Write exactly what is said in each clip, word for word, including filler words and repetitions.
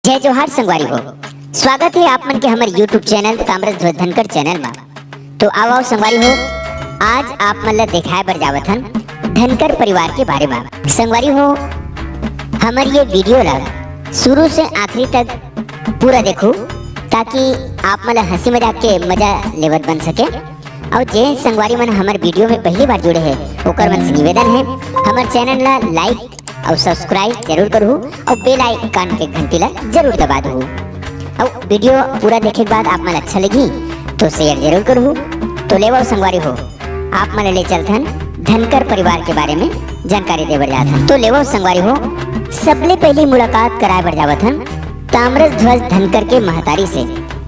जय जोहार संगवारी हो, स्वागत हे आप मन के हमर YouTube चैनल ताम्रध्वज धनकर चैनल मा। तो आओ, आओ संगवारी हो, आज आप मन ला देखाए बर जावत हन धनकर परिवार के बारे मा। संगवारी हो, हमर ये वीडियो ला शुरू से आखिरी तक पूरा देखो, ताकि आप मन ला हंसी मजाक के मजा लेवत बन सके। अउ जे संगवारी मन हमर वीडियो में पहली बार जुड़े हे, ओकर मन से निवेदन हे, हमर चैनल ला like अउ subscribe जरूर करहू अउ bell icon के घंटी ला जरूर दबा दहू। अउ वीडियो पूरा देखे के बाद आप मन अच्छा लगही तो share जरूर करहू। तो लेवव संगवारी हो, आप मन ले चलथन धनकर परिवार के बारे में जानकारी दे बर जात हन। तो लेवव संगवारी हो, सबले पहली मुलाकात कराए बर जावत हन ताम्रध्वज धनकर के महतारी से,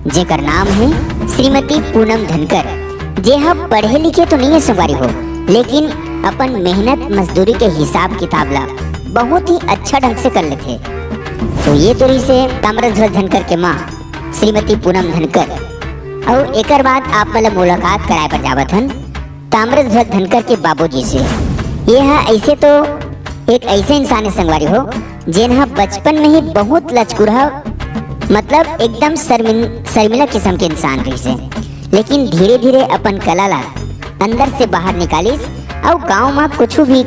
जेकर नाम हे श्रीमती पूनम धनकर, जे ह पढ़े लिखे तो नहीं है संगवारी हो, लेकिन अपन मेहनत मजदूरी के हिसाब किताब ला बहुत ही अच्छा ढंग से कर लेथे। तो ये तो रहिसे ताम्रध्वज धनकर के माँ श्रीमती पूनम धनकर। अउ एकर बाद आप मन ला मुलाकात कराए बर जावत हन ताम्रध्वज धनकर के बाबूजी से। ये ह ऐसे तो एक ऐसे इंसान हे संगवारी हो, जेन ह बचपन में ही बहुत लचकुरहा, मतलब एकदम शर्मिन-, शर्मिला किस्म के इंसान रहिसे, लेकिन धीरे-धीरे अपन कला ला अंदर से बाहर निकालिस। अउ गांव म कुछु भी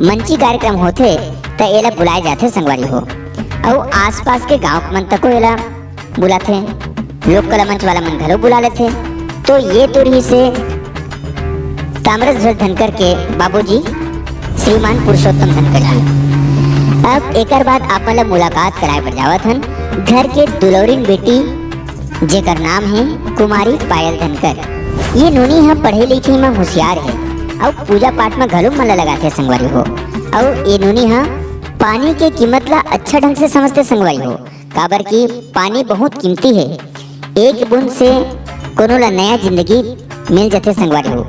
मंची कार्यक्रम होथे, त एला बुलाए जाथे संगवारी हो। अउ आसपास के गांव के मन तको एला बुलाथे, लोक कला मंच वाला मन घलो बुला लेथे। तो ये तो रहिसे ताम्रध्वज धनकर के बाबूजी श्रीमान पुरुषोत्तम धनकर जी। अब एकर बाद आप मन ला मुलाकात कराए बर जावत हन घर के दुलौरिन बेटी, जेकर नाम हे कुमारी पायल धनकर। ये नोनी ह पढ़े लिखे म होशियार हे अउ पूजा पाठ म घलो मन ला लगाथे संगवारी हो। अउ ये नोनी ह पानी के कीमत ला अच्छा ढंग से समझथे संगवारी हो, काबर कि पानी बहुत कीमती हे। एक बूंद से कोनो ला नया जिंदगी मिल जथे संगवारी हो।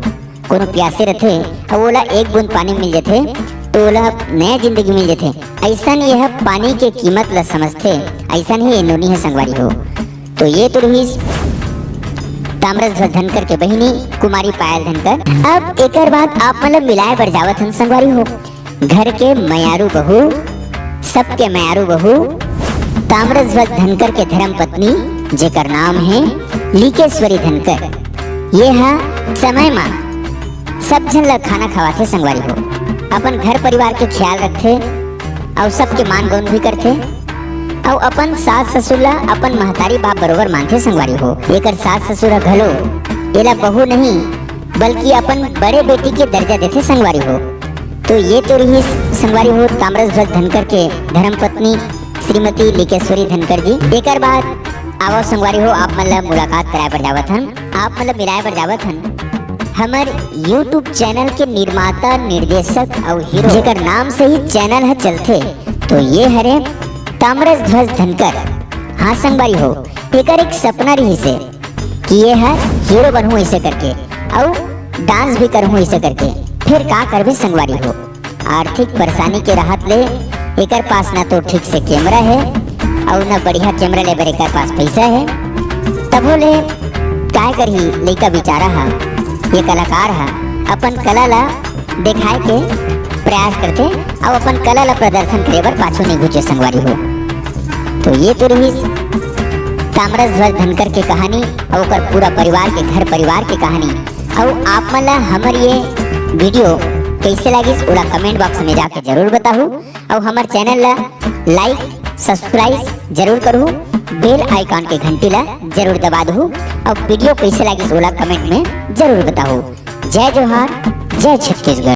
कोनो प्यासे रथे अउ ओला एक बूंद पानी मिल जथे तो ओला नया जिंदगी मिल जथे। ऐसन यह पानी के कीमत ला समझथे, ऐसन ही ये नोनी हे संगवारी हो। तो ये तो रहिस ताम्रध्वज धनकर के बहिनी कुमारी पायल धनकर। अब एकर बाद आप मन ला मिलाए बर जावत हन संगवारी हो घर के मयारू बहू, सबके मयारू बहू, ताम्रध्वज धनकर के धर्म पत्नी, जेकर नाम हे लिकेश्वरी धनकर। ये ह समय म सब झन ला खाना खवाथे संगवारी हो, अपन घर परिवार के ख्याल रखथे अउ सबके मान गौन भी करथे अउ अपन सास ससुर ला अपन महतारी बाप बरोबर मानथे संगवारी हो। एकर सास ससुर ह घलो एला बहू नहीं बल्कि अपन बड़े बेटी के दर्जा देथे संगवारी हो। तो ये तो रहिस संगवारी हो ताम्रध्वज धनकर के धर्म पत्नी श्रीमती लिकेश्वरी धनकर जी। एकर बाद आवो संगवारी हो, आप मन ला मुलाकात कराए बर जावत हन, आप मन ला मिलाए बर जावत हन हमर YouTube चैनल के निर्माता, निर्देशक अउ हीरो, जेकर नाम से ही चैनल ह चलथे। तो ये हरे ताम्रध्वज धनकर। हाँ संगवारी हो, एकर एक सपना रहिसे कि ये ह हीरो बनहूँ ऐसे करके, अउ डांस भी करहूँ ऐसे करके। फिर का करबे संगवारी हो, आर्थिक परेशानी के रहत ले एकर पास ना तो ठीक से कैमरा हे अउ ना बढ़िया कैमरा ले बर एकर पास पैसा हे। तभो ले काय करही, लइका बेचारा ह, ये कलाकार ह अपन कला ला देखाए के प्रयास करथे अउ अपन कला ला प्रदर्शन करे बर पाछू नहीं घुचे संगवारी हो। तो ये तो रहिस ताम्रध्वज धनकर के कहानी अउ ओकर पूरा परिवार के, घर परिवार के कहानी। अउ आप मन ला हमर ये वीडियो कैसे लागिस, ओला कमेंट बॉक्स में जाके जरूर बताहू। अउ हमर चैनल ला like, subscribe जरूर करहू, बेल आइकन के घंटी ला जरूर दबा दहू। अउ वीडियो कैसे लागिस, ओला कमेंट में जरूर बताहू। जय जोहार, जय छत्तीसगढ़।